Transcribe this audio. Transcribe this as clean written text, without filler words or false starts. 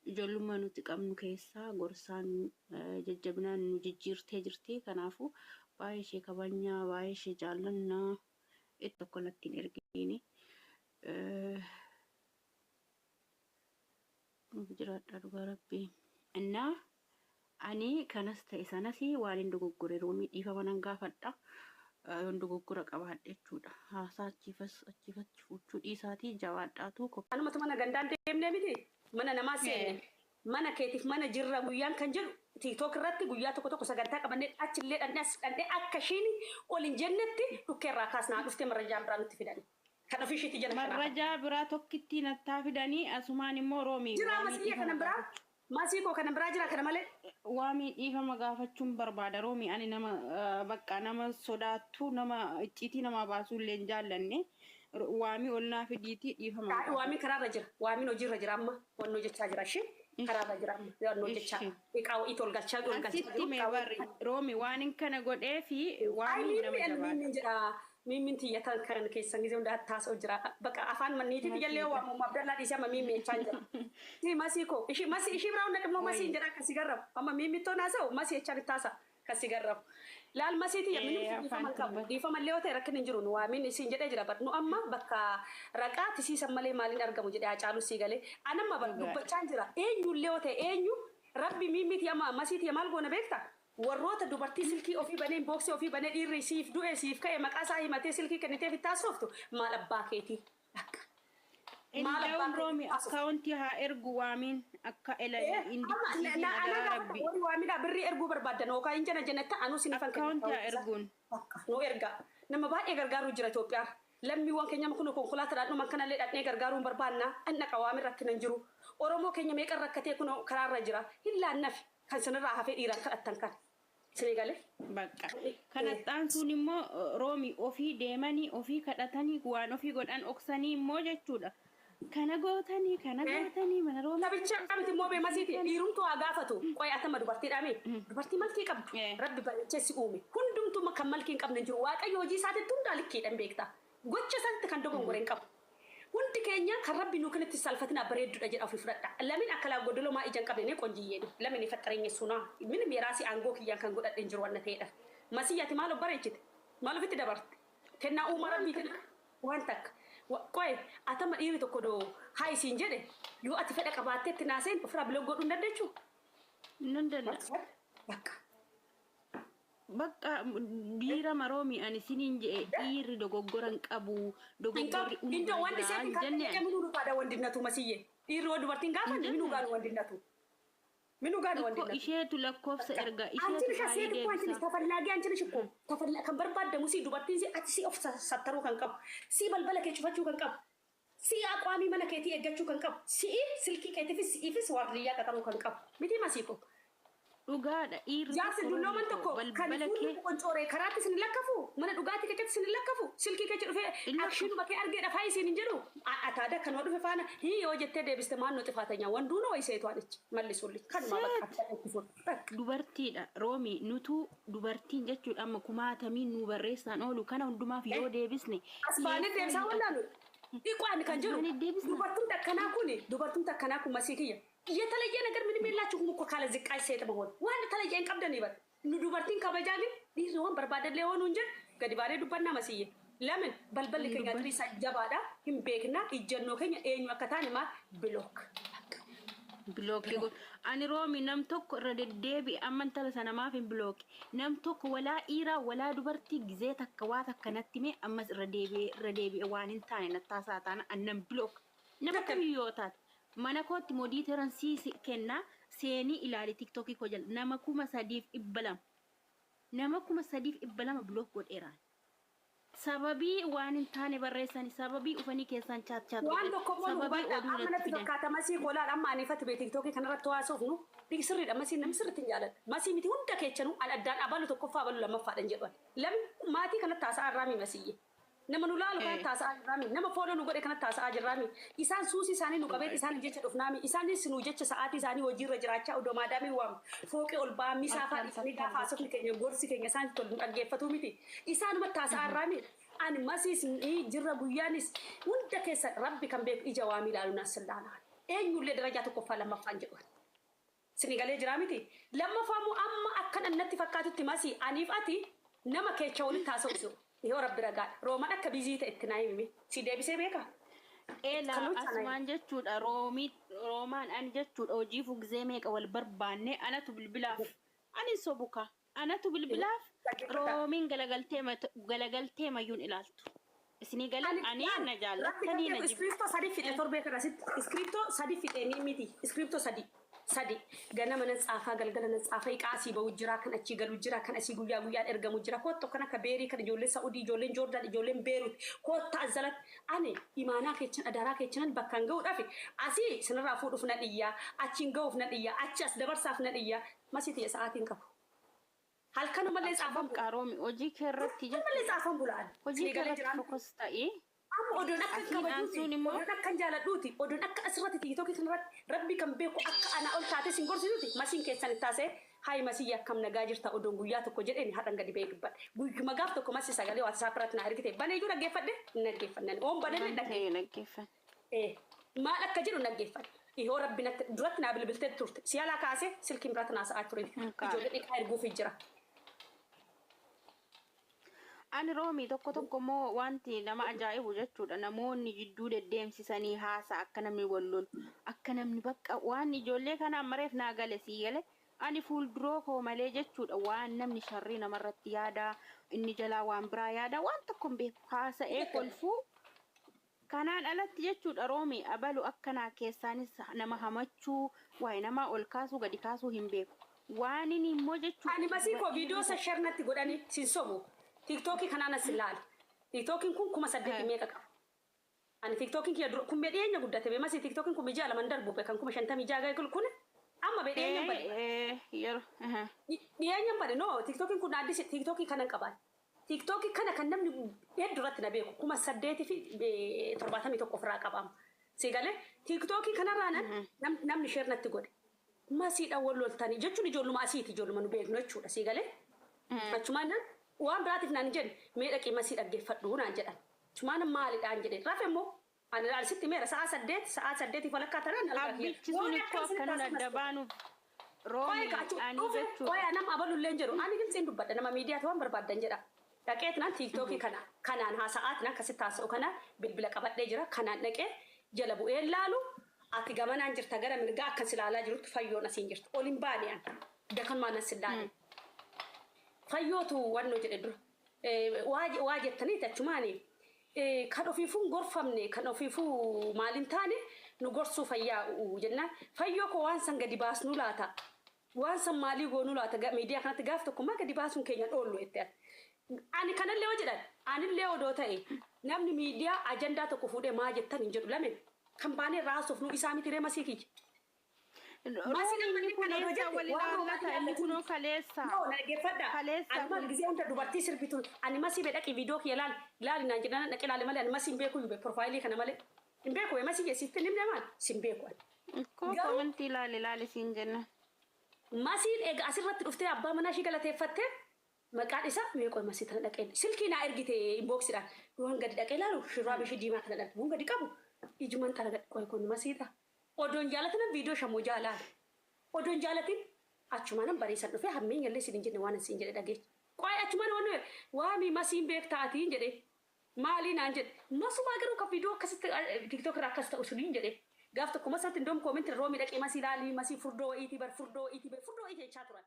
Ijoollummaa nuti qabnu keessaa gorsaan, jajjabinaan nu jijjiirtee jirti. Kanaafuu baay'ee ishee kabajna, baay'ee ishee jaallanna. Itti tokko natti hin ergiini. Nuuf jiraadhaa dhugaa rabbii. Innaa ani kanas ta'e sanas waan hin dogoggore Roomii dhiifama nan gaafadha. Yoon dogoggora qabaadhe jechuudha. Haasaa achiifas achiifachi fuuchuu dhiisaatii jabaadhaatu. Anumatu mana gandaan deemnee miti mana namaa seenne mana keetiif mana jirra guyyaan kan jedhu TikTok irratti guyyaa tokko tokko sagantaa qabannee achillee dhandhee as dhandhee akka ishiin ol hin jennetti dhukkee irraa kaasnaa dhuftee marrajaan biraa nutti fidani. Kan ofii ishiitti jala shanaa. Marrajaa biraa tokkittii nattaa fidanii asumaan immoo Roomii Jiraa waamii masiyyee dhiifama kanan biraa gaafachuu. Masii koo kanan biraa jira kana malee. Waamii dhiifama gaafachuun barbaada Roomii ani nama bakka nama sodaattu, nama icciitii namaa baasuu illee hin jaallanne. Waamii ol naa fidiitii dhiifama Waamiin gaafadhu. Karaarra jira. Waamiin hojiirra jira amma. Wannoo jechaa jira ishee. Karaarra jira amma. Wannoo jechaa. Ishi. Iqaa wa'iitu ol galchaa ol An galchaa sitti jiru. hime Iqaa barri wa'iitu. Roomi waanin kana godheefi Ay waamiin nama miimmi ani jabaadha. miimmiin jedha. Miimmiin tiyya tan kan keessan gisee hunda taasa'u jira. Bakka afaan manniitii tiyyallee Masiidha. waamamu Abdallaa dhiisee amma miimmi jechaa jira. Si masii koo ishii masii ishii biraa hunda immoo masiin Wayii. jedha kan si garramu. Amma miimmittoo naasa'u masii jechaan itti haasa'a kan si garramu. Laal masii tiyya minimti Ee dhiifama afaan hin qabu. turbate. Dhiifama illee yoo ta'e rakkinni hin jiru nu waamiin isiin jedhee jira bar nu amma bakka raqaa tisiisan malee maaliin argamu jedhee Haacaaluu sii galee. An amma bar Dhugaadha. dubbachaan jira. Eenyullee yoo ta'e eenyu rabbi miimmii tiyya amma masii tiyya maal goona beekta? Warroota dubartii silkii ofii banee inbox ofii banee dhiirri siif du'e siif ka'e maqaa isaa himatee silkii kenniteef itti haasoftu maal abbaa keetii? Bakka. Maal abbaa Indaa'um keetii Roomi itti haasoftu? akkaawuntii haa ergu waamiin akka ela hin Amma diqqisiisiin na ana adaraa gaafata rabbii. warri waamidhaa birrii erguu barbaaddan yookaan hin jana jennetta anuu sinifan kenna Akkaawuntii haa akkaawuntii isaa. erguun. Bakka nu ergaa. Nama baay'ee gargaaruu jira Itoophiyaa. Lammiiwwan keenya amma kunoo konkolaataadhaan dhuman kanallee dhaqnee gargaaruu hin barbaanna. An dhaqa waamin rakkina hin jiru. Oromoo keenya meeqan rakkatee kunoo karaarra jira. Hin laannafi. Kan sinirraa hafee dhiiraan kadhattan kana. Isinii galee? Bakka. Kana xaansuun immoo Roomi ofii deemanii ofii kadhatanii waan ofii godhan oksanii immoo jechuudha. Kana gootanii kana gootanii mana Roomii Taphichaa kana miti immoo bee masiiti gootanii. Dhiirumtuu haa gaafatu. Qoy atama dubartiidhaa mee? Dubartii malkii qabdu. Rabbi bareechee si uume. Hundumtuu kan malkii hin qabne hin jiru. Waaqayyo hojii isaatitti hundaa likkiidha hin beekta. Gocha isaatitti kan dogongore hin qabu. Hundi keenya kan Rabbi nuu kennetti hin saalfatinaa bareeddudha jedha ofii fudhadha. Lamin akka laa godolomaa ija hin qabne ne qonjiyyee ne. Lamin ifaxxarenye sunaa. Minim yeraasii aangoo kiyyaan kan godhadhe hin jiru wanna ta'eedhaf. Masiyya ati maal of bareechite? Maal ofitti dabarte? Kennaa uumaa Waan Rabbiitin takka. waan takka. Qoy atama dhiirri tokko odoo haay siin jedhe yoo ati fedha qabaattee itti naaseen ofirraa block godhuu hin dandeechuu? Nan danda'a. Bakka. Bakka diirama Roomi ani siniin je'e dhiirri dogoggora hin qabu Hin qabu. dogoggorri Indoo unuma wanti jira seetiin hin kan jenne ta'e ani. minuu dhugaadha wandinnatu masiyye. Dhiirri yoo dubartiin Hin gaafanne minuu jenne. gaanu wandinnatu. Minuu gaanu Ikko wandinnatu. isheetu lakkoofsa Bakka. erga Anchi isheetu nisha faayii seet እኮ አንቺ ነሽ deebisa. ተፈላጊ አንቺ ነሽ እኮ ተፈላ kan barbaadamu si dubartiin si ati si of sattaruu kan qabu si balbala kee cufachuu kan qabu si aqwaamii mana keetii eeggachuu kan qabu si'i silkii keetiifis si'iifis waardiyyaa qaxaruu kan qabu miti masiiko. Dhugaadha dhiirri Jaarsi tokko dullooman Roomii koo tokko kan balbala fuulli kee qoncooree karaatti isin hin lakkafu, mana dhugaatii keessatti isin hin lakkafu, silkii keessa dhufee hin lakkafu. akshiinuma kee argeedha faayi isin hin jedhu. Ataada kanuma dhufe faana hii yoo jettee deebiste maan nu xifaatanya wanduu noo iseetu anichi mallisuulli kanumaa bakka Seet akka itti fuudhu. Bakka. Dubartiidha Roomii nutuu dubartiin jechuudha amma kumaatamiin nuu barreessaan oolu kana hundumaaf yoo deebisne As baanee keessaa deebisaa hin qabnu. wallaalu. Dhiqaan kan As jedhu baanee deebisna. dubartumti akkanaa kuni dubartumti akkanaa kun masii kiyya. የተለየ ነገር ምንም የላችሁም እኮ ካለ ዝቃይ ሴት መሆን waan የተለየ hin qabdanii bar nu dubartiin kabajaa ግን dhiirri waan barbaadallee hoonuu hin jedhu gadi baanee dubbannaa masiyye lamin balballi Hin keenya dubbanne. xirii isaa jabaadha hin beekna ijjannoo keenya eenyu akka taane maal bilook. Bilookii godhu. Ani Roomi nam tokko irra deddeebi'e amma intala sana maaf hin bilooki. Nam tokko walaa dhiiraa walaa dubartii gizee takka waa takka natti himee ammas irra deebi'ee irra deebi'ee waan hin taane nattaasaa taana annan bilook. Nama Takka. kamiyyuu yoo taate. Mana kootti modiiteran sii kenna seenii ilaali tiktokii koo jala nama 3200 nama 3200 block godheeraan. Sababii waan hin taane barreessani sababii ufanii keessaan chaat chaat Waan godhan tokko immoo nu sababii hubadha. oduu Amma natti natti fidan. fakkaata masii kolaan amma ani ifatti bee tiktookii kanarratti haasofnu dhiig sirriidha masiin namni sirriitti hin jaaladha. Masii miti hunda keechanuu an addaan abalu tokkoffaa abalu lammaffaadhan jedhu. Lamni maatii kanatti haasa'aa irraa mi masiyye. Nama nu laalu kanatti haasa'aa jirraami. Nama fooloo nu godhe kanatti haasa'aa jirraami. Isaan suusii isaanii nu qabeet isaan jecha dhufnaami. Isaanis nu jecha sa'aatii isaanii hojiirra jiraachaa odoo maadaamii waamu. Fooqee ol ba'aa misaa fa'aa Akkaan dhiisanii gaafa fakkaan haasofni keenya gorsi keenya isaan tolu nu dhaggeeffatuu miti. Isaanumatti haasa'aa jirraami. Ani masiis ni jirra guyyaanis hunda keessa rabbi kan beeku ija waamii ilaalu nas laalaan. Eenyullee darajaa tokkoffaa lammaffaan jedhu. Sinigalee jiraa miti. Lammaffaa immoo amma akkan annatti fakkaatutti masii aniif ati nama keecha walitti haasa'u. Yoo rabbi ragaadha. Roomaan akka bizii ta'e itti naa himi. Si deebisee beekaa? Eela asumaan jechuudha roomaan ani jechuudha hojii fugzee meeqa wal barbaanne anatu bilbilaaf ani sobuka anatu bilbilaaf roomiin galagaltee mayyuun ilaaltu. Isinii galee ani na jaallattanii na jibbu. Iskiriiptoo sadi fixe torbee kana sitti iskiriiptoo sadi fixe ni miti iskiriiptoo sadi sadi ganama nan tsaafaa galgala nan tsaafaa iqaasii bahu jira kan achii galu jira kan asii guyyaa guyyaan ergamu jira kottu kan akka beerii kan ijoollee Saudii ijoolleen Joordaan ijoolleen Beerut kotta azalatti ani imaanaa keechan adaraa keechanan bakkaan gahuudhaaf asii sinirraa fuudhuuf na dhiyyaa achiin gahuuf na dhiyyaa achi as dabarsaaf na dhiyyaa masii tiyya sa'aatiin qabu. Halkanumallee tsaafan bula. Qaroomi hojii kee irratti Halkanumallee tsaafan bulaan. Hojii kee irratti fokus ta'ee. Amma odoon akka kabajuuti, odoon akka jaaladhuuti, odoon akka asirratti tiiktookii kanarratti rabbi kan beeku akka ana ol taatee sin gorsisuuti masiin keessan taasee hayi masii akkam nagaa jirta odoon guyyaa tokko jedheen har'an gadi ba'ee dubbadhe. Guyyuma gaaf tokko masii sagalee WhatsApp irratti na ergite banee iyyuu dhaggeeffadhe hin dhaggeeffanne. Oon banee dhaggeeffadhe. Maal akka jedhu dhaggeeffadhe. Ihoo rabbi duratti naa bilbiltee turte. Si alaa kaasee silkiin biraatti naa sa'aa ture. Ijoollee dhiqaa erguuf jira. Ani roomii tokko tokko immoo wanti nama ajaa'ibu jechuudha. Namoonni jidduu deddeemsisanii haasaa akka namni wal lolu akka namni bakka waan ijoollee kanaan mareef naa gale sii gale ani fuulduroo koo malee jechuudha waan namni sharrii namarratti yaada inni jalaa waan biraa yaada waan tokko hin beeku haasa'ee kolfuu kanaan alatti jechuudha roomii abalu akkanaa keessaanis nama hamachuu waa'ee namaa ol kaasuu gadi kaasuu hin beeku. Waan inni immoo jechuudha. Ani masii koo viidiyoo isa sharnatti godhanii siin sobu. Tiiktookii kanaan as ilaali. Tiiktookiin kun 8,000 meeqa qaba? Ani tiiktookiin kiyya dura kun dhiyeenya guddate beemasii tiiktookiin kun ji'a lama darbu kan 56,000 ga'e kun amma dhiyeenya bade. Dhiyeenya bade no tiiktookiin kun addis tiiktookii kanan qaban. Tiiktookii kana kan namni hedduurratti na beeku 8,071 ofirraa qabama. Siigalee tiiktookii kanarraa namni sheernatti godhe. Masiidhaan wal loltanii jechuun ijoolluma asiiti ijoolluma nu beeknu jechuudha siigalee. Achumaan waan biraatiif naan jedhe mee dhaqii masii dhaggeeffadhu naan jedhan. Achumaan maalidhaan jedhe rafe immoo ani ilaalsitti meera sa'a 8 walakkaa tanaan algaa kiyya. Abbichi sun ikkoo akka nun adda baanuuf roomii ani jechuudha. Qoya nama abalullee jedhu ani gilxiin dubbadha nama miidiyaa waan barbaaddan jedha. Dhaqeet naan tiiktookii kana kanaan haasa'aat naan akkasitti haasa'u kana bilbila qabadhee jira kanaan dhaqee jala bu'ee laalu ati gamanaan jirta gara mirgaa akkas ilaalaa jirutti fayyoon asiin jirtu ol hin baane an dakalmaan as ilaale. Fayyootu wannoo jedhe dura waa jettaniiti achumaani kan ofiifuu hin gorfamne kan ofiifuu maaliin taane nu gorsuu fayyaa jennaan fayyoo koo waan san gadi baasnuu laata waan san maalii goonuu laata miidiyaa kanatti gaaf tokkummaa gadi baasuun keenya dhoollu jette. Ani kanallee yoo jedhan anillee odoo ta'e namni miidiyaa ajandaa tokko fuudhee maa jettan hin jedhu lame kan baanee raasuuf nu isaa miti ree masii kiyya. Roomii kun eessa wal ilaallata inni kunoo kaleessa. No, dhaggeeffadha. Ani maal gisee hunda dubartii sirbitu ani masii bee dhaqii viidiyoo kiyya laali laali naan jedhan dhaqee laali malee ani masii hin beeku yube profaayilii kana malee hin beeku masii keessatti nimne maal sin beeku ani. Koo komantii laali laali siin jenna. Masiin egaa asirratti dhuftee abbaa manaa ishii galateeffattee maqaan isaa meeqoo masii tana dhaqee silkii naa ergite inboksiidhaan waan gadi dhaqee laalu shurraaba ishii diimaa kana dhaltu waan gadi qabu ijumaan tana gadi qoy kun masiidha. Odoon jaalatan viidiyoo shamoo jaalaala. Odoon jaalatin achumaan bariisan dhufee hammeen illee siin jenne waan siin jedhe dhageechi. Qoy achumaan waan waami masiin beektaatiin jedhe maalii naan jedhe masumaa garuu kan viidiyoo akkasitti tiiktook irraa akkas ta'u suniin jedhe. Gaaf tokko masatti indoom koomentii roomii dhaqee masii laalii masii furdoo wayiitii bar furdoo wayiitii bar furdoo wayiitii jechaa turan.